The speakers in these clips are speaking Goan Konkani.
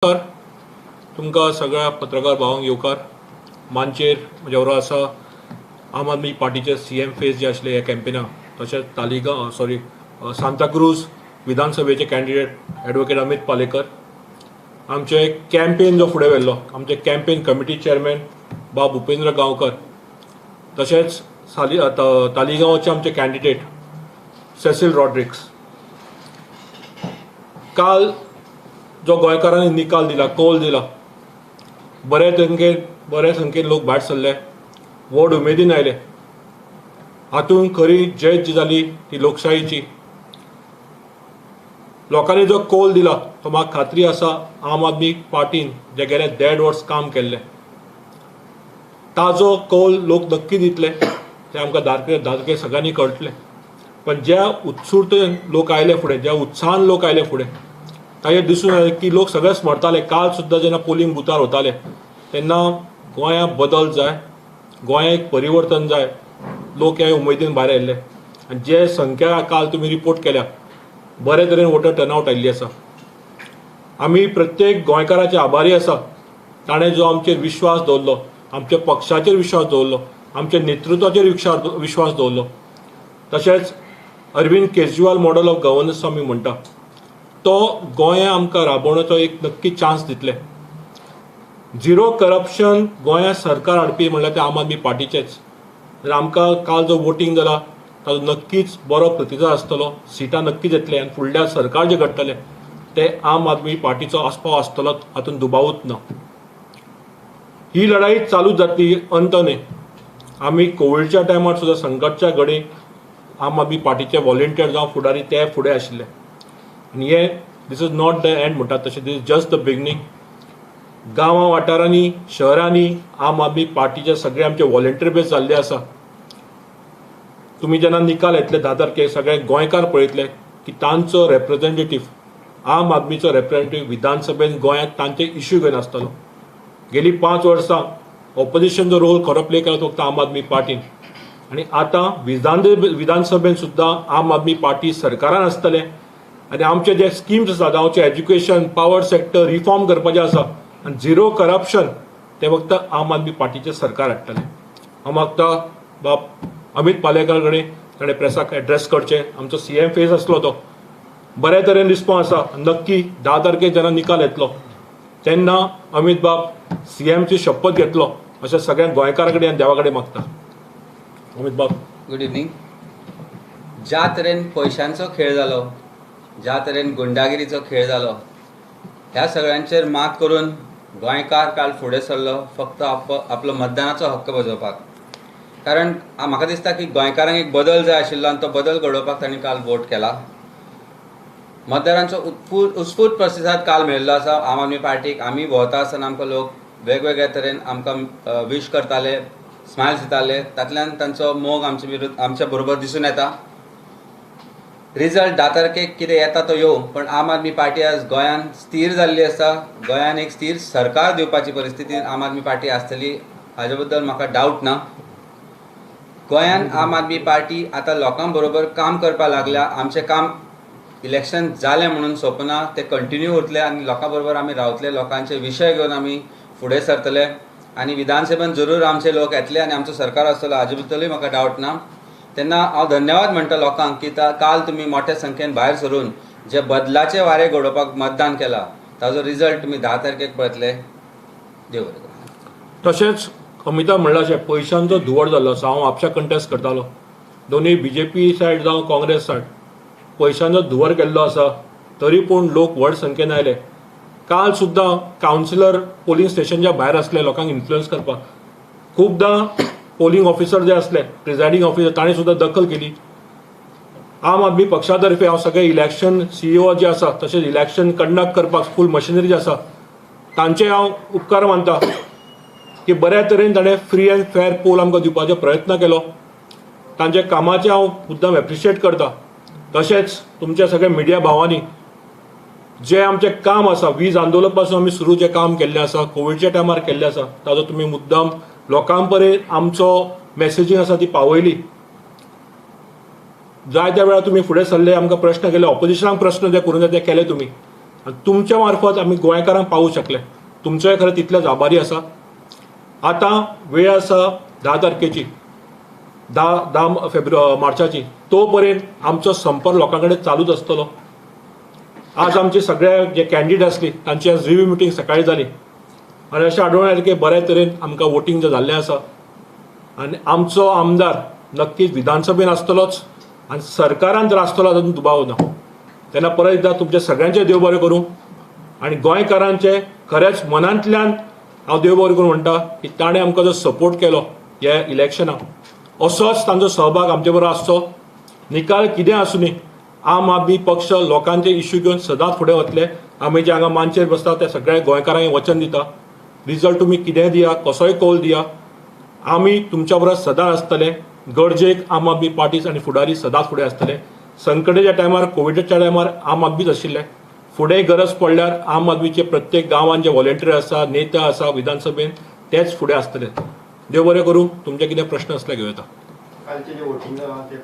नमस्कार, तुमकां सगळ्या पत्रकार भावांक येवकार. मांचेर म्हज्या बरोबर आसा आम आदमी पार्टीचे सीएम फेस जे आसले ह्या कॅम्पेनाक, तशेंच तालिगांव सॉरी सांताक्रूज विधानसभेचे कॅन्डिडेट एडवोकेट अमीत पालेकर. आमचे कॅम्पेन जो फुडें व्हेल्लो आमचे कॅम्पेन कमिटी चेअरमॅन बाब उपेंद्र गांवकर, तशेंच साली तालिगांवचे आमचे कॅन्डिडेट सेसील रॉड्रिक्स. काल जो गोंयकारांनी निकाल दिला, कौल दिला, बरे संख्येन लोक भायर सरले, व्हड उमेदीन आयले. हातूंत खरी जैत जी जाली ती लोकशाहीची. लोकांनी जो कौल दिला तो म्हाका खात्री आसा, आम आदमी पार्टीन जे गेले देड वर्स काम केल्लें ताजो कौल लोक नक्की दितले. ते आमकां 10 तारखे सगळ्यांनी कळटलें. पण ज्या उत्सुकतेन लोक आयले फुडें, ज्या उत्साहान लोक आयले फुडें, ताजेर दिसून आयलें की लोक सगळेच मरताले. काल सुद्दां जेन्ना पोलिंग बुथार वताले तेन्ना गोंयांत बदल जाय, गोंयांत एक परिवर्तन जाय, लोक ह्या उमेदीन भायर आयिल्ले. आनी जे संख्या काल तुमी रिपोर्ट केल्या, बरे तरेन वोटर टर्नआउट आयिल्ली आसा. आमी प्रत्येक गोंयकाराचे आभारी आसा, ताणें जो आमचेर विश्वास दवरलो, आमच्या पक्षाचेर विश्वास दवरलो, आमच्या नेतृत्वाचेर विश्वास दवरलो. तशेंच Arvind Kejriwal model of governance आमी म्हणटा तो गोंया आमकां राबोवण्याचो एक नक्की चान्स दितले. झिरो करप्शन गोंयांत सरकार हाडपी म्हणल्यार ते आम आदमी पार्टीचेच. तर आमकां काल जो वोटींग जाला ताजो नक्कीच बरो प्रतिसाद आसतलो, सिटां नक्कीच येतले आनी फुडल्या सरकार जें घडटलें ते आम आदमी पार्टीचो आस्पाव आसतलो, हातूंत दुबावूच ना. ही लढाई चालू जातली, अंत न्हय. आमी कोविडच्या टायमार सुद्दां संकटच्या घडी आम आदमी पार्टीचे व्हॉलेंटियर जावं फुडारी ते फुडें आशिल्ले. आनी हे this is not the end म्हणटात तशें, this is just the beginning. गांवां वाठारांनी, शहरांनी आम आदमी पार्टीचे सगळे आमचे व्हॉलेंटियर बेस जाल्ले आसा. तुमी जेन्ना निकाल येतले 10 तारखेर, सगळे गोंयकार पळयतले की तांचो रेप्रेझेंटेटीव, आम आदमीचो रेप्रेझेंटेटीव विधानसभेन गोंयांत तांचे इश्यू घेवन आसतलो. गेली 5 वर्सां ऑपोजिशनचो रोल खरो प्ले केला तो फक्त आम आदमी पार्टीन आनी आतां विधानसभेन सुद्दां आम आदमी पार्टी सरकारान आसतलें. आनी आमचे जे स्किम्स आसा, जावं एज्युकेशन, पावर सेक्टर रिफॉर्म करपाचें आसा आनी झिरो करप्शन, ते फक्त आम आदमी पार्टीचें सरकार हाडटलें. हांव मागता बाब अमीत पालेकर कडेन ताणें प्रेसाक एड्रेस करचें. आमचो सीएम फेस आसलो तो बऱ्या तरेन रिस्पॉन्स आसा. नक्की 10 तारखेर जेन्ना निकाल येतलो तेन्ना अमीत बाब सीएमची शपथ घेतलो अशें सगळ्या गोंयकारां कडेन आनी देवा कडेन मागता. अमीत बाब. Good evening. ज्या तरेन पयशांचो खेळ जालो, ज्या तरेन गुंडागिरीचो खेळ जालो, ह्या सगळ्यांचेर मात करून गोंयकार काल फुडें सरलो फक्त आपलो मतदानाचो हक्क बजोवपाक. कारण म्हाका दिसता की गोंयकारांक एक बदल जाय आशिल्लो आनी तो बदल घडोवपाक तांणी काल वोट केला. मतदारांचो उत्स्फूर्त प्रतिसाद काल मेळिल्लो आसा आम आदमी पार्टीक. आमी भोंवता आसतना आमकां लोक वेगवेगळ्या तरेन आमकां विश करताले, स्मायल्स दिताले. तातल्यान तांचो मोग आमचे विरुद्ध, आमच्या बरोबर दिसून येता. रिजल्ट 10 तारखेक कितें येता तो येवं, पण आम आदमी पार्टी आज गोंयांत स्थीर जाल्ली आसा. गोंयान एक स्थीर सरकार दिवपाची परिस्थिती आम आदमी पार्टी आसतली, हाजे बद्दल म्हाका डावट ना. गोंयान आम आदमी पार्टी आतां लोकां बरोबर काम करपाक लागल्या. आमचें काम इलेक्शन जालें म्हणून सोंपना, तें कंटिन्यू उरतलें आनी लोकां बरोबर आमी रावतले. लोकांचे विशय घेवन आमी फुडें सरतले आनी विधानसभेन जरूर आमचे लोक येतले आनी आमचो सरकार आसतलो, हाजे बद्दलूय म्हाका डावट ना. तेन्ना हांव धन्यवाद म्हणटा लोकांक की काल तुमी मोठ्या संख्येन भायर सरून जे बदलाचे वारे घडोवपाक मतदान केला, ताजो रिजल्ट तुमी 10 तारखेक पळयतले. देव बरें करूं. तशेंच अमिता म्हणलां अशें, पयशांचो धुंवर जाल्लो आसा. हांव म्हापशा कंटेस्ट करतालो, दोनूय बीजेपी सायड जावं काँग्रेस सायड पयशांचो धुंवर केल्लो आसा, तरी पूण लोक व्हड संख्येन आयले. काल सुद्दां कावन्सिलर पोलिंग स्टेशनच्या भायर आसले लोकांक इन्फ्लुयन्स करपाक. खुबदां पोलिंग ऑफिसर जे आसले, प्रिजायडींग ऑफिसर, ताणें सुद्दां दखल केली. आम आदमी पक्षा तर्फे हांव सगळे इलेक्शन सीईओ जे आसा, तशेंच इलेक्शन कंडक्ट करपाक फूल मशिनरी जी आसा, तांचे हांव उपकार मानता की बऱ्या तरेन ताणें फ्री अँड फेर पोल आमकां दिवपाचो प्रयत्न केलो. तांच्या कामाचें हांव मुद्दाम एप्रिशिएट करता. तशेंच तुमच्या सगळ्या मिडिया भावांनी जें आमचें काम आसा, वीज आंदोलन पासून आमी सुरू जें काम केल्लें आसा, कोविडच्या टायमार केल्लें आसा, ताजो तुमी मुद्दाम लोकां पर्यंत आमचो मॅसेजींग आसा ती पावयली. जायत्या वेळार तुमी फुडें सरले, आमकां प्रश्न केले, ऑपोजिशनाक प्रश्न जे करूंक जाय ते केले तुमी. आनी आनी तुमच्या मार्फत आमी गोंयकारांक पावूंक शकले. तुमचोय खरें तितलेच आभारी आसा. आतां वेळ आसा 10 तारखेची, 10 मार्चाची. तो पर्यंत आमचो संपर्क लोकां कडेन चालूच आसतलो. आज आमचे सगळे जे कॅन्डिडेट आसली तांची आज रिव्यू मिटींग सकाळी जाली आनी अशें आढळून आयलें की बऱ्या तरेन आमकां वोटींग जें जाल्लें आसा आनी आमचो आमदार नक्कीच विधानसभेन आसतलोच आनी सरकारान जर आसतलो तातूंत दुबाव ना. तेन्ना परत एकदां तुमचें सगळ्यांचें देव बरें करूं आनी गोंयकारांचें खरेंच मनांतल्यान हांव देव बरें करूं म्हणटा की ताणें आमकां जो सपोर्ट केलो ह्या इलेक्शनाक असोच तांचो सहभाग आमचे बरोबर आसचो. निकाल कितें आसूं न्ही, आम आदमी पक्ष लोकांचे इश्यू घेवन सदांच फुडें वतले. आमी जे हांगा मानचेर बसता त्या सगळ्या गोंयकारांक वचन दिता, रिजल्ट तुमी कितेंय दिया, कसोय कौल दिया, आमी तुमच्या बरोबर सदांच आसतले. गरजेक आम आदमी पार्टीज आनी फुडारी सदांच फुडें आसतले. संकटाच्या टायमार, कोविडाच्या टायमार आम आदमीच आशिल्ले. फुडें गरज पडल्यार आम आदमीचे प्रत्येक गांवान जे व्हॉलेंटियर आसा, नेता आसा विधानसभेन, तेच फुडें आसतले. देव बरें करूं. तुमचे कितें प्रश्न आसल्यार घेवं येता. कालचे जे वोटींग जालां ते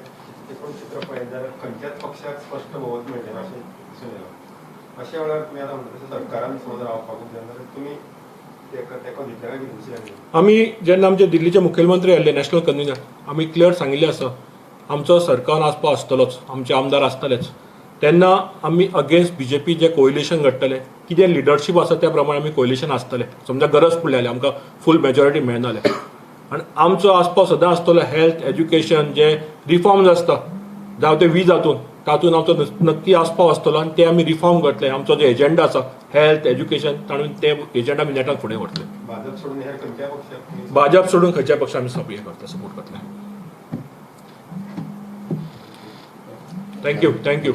एकूण चित्र पळयत जाल्यार खंयच्याच पक्षाक स्पश्ट भोवमत मेळटलें अशें दिसून येना. अशा वेळार तुमी आतां म्हणटा तशें सरकारान समज रावपाक जाय जाल्यार तुमी तेको दितले काय कितें दुसऱ्यांनी? आमी जेन्ना आमचे दिल्लीचे मुखेलमंत्री आयले, नॅशनल कन्व्हिनर, आमी क्लियर सांगिल्लें आसा आमचो सरकार आसपा आसतलोच, आमचे आमदार आसतलेच. तेन्ना आमी अगेन्स्ट बीजेपी जे कोयलेशन घडटलें, कितें लिडरशीप आसा त्या प्रमाणे आमी कोयलेशन आसतलें. समजा गरज पडली जाल्यार आमकां फूल मेजॉरिटी मेळना जाल्यार, आनी आमचो आसपाव सदां आसतलो. हेल्थ, एज्युकेशन जे रिफॉर्म्स आसता, जावं ते वीज हातून, तातूंत आमचो नक्की आसपाव आसतलो आनी ते आमी रिफॉर्म करतले. आमचो जो एजेंडा आसा हेल्थ, एज्युकेशन, ताणून ते एजेंडा आमी नेटान फुडें व्हरतले. भाजप सोडून हेर खंयच्याय पक्षाक? भाजप सोडून खंयच्याय पक्षाक आमी हें करतले, सपोर्ट करतले. Thank you, thank you.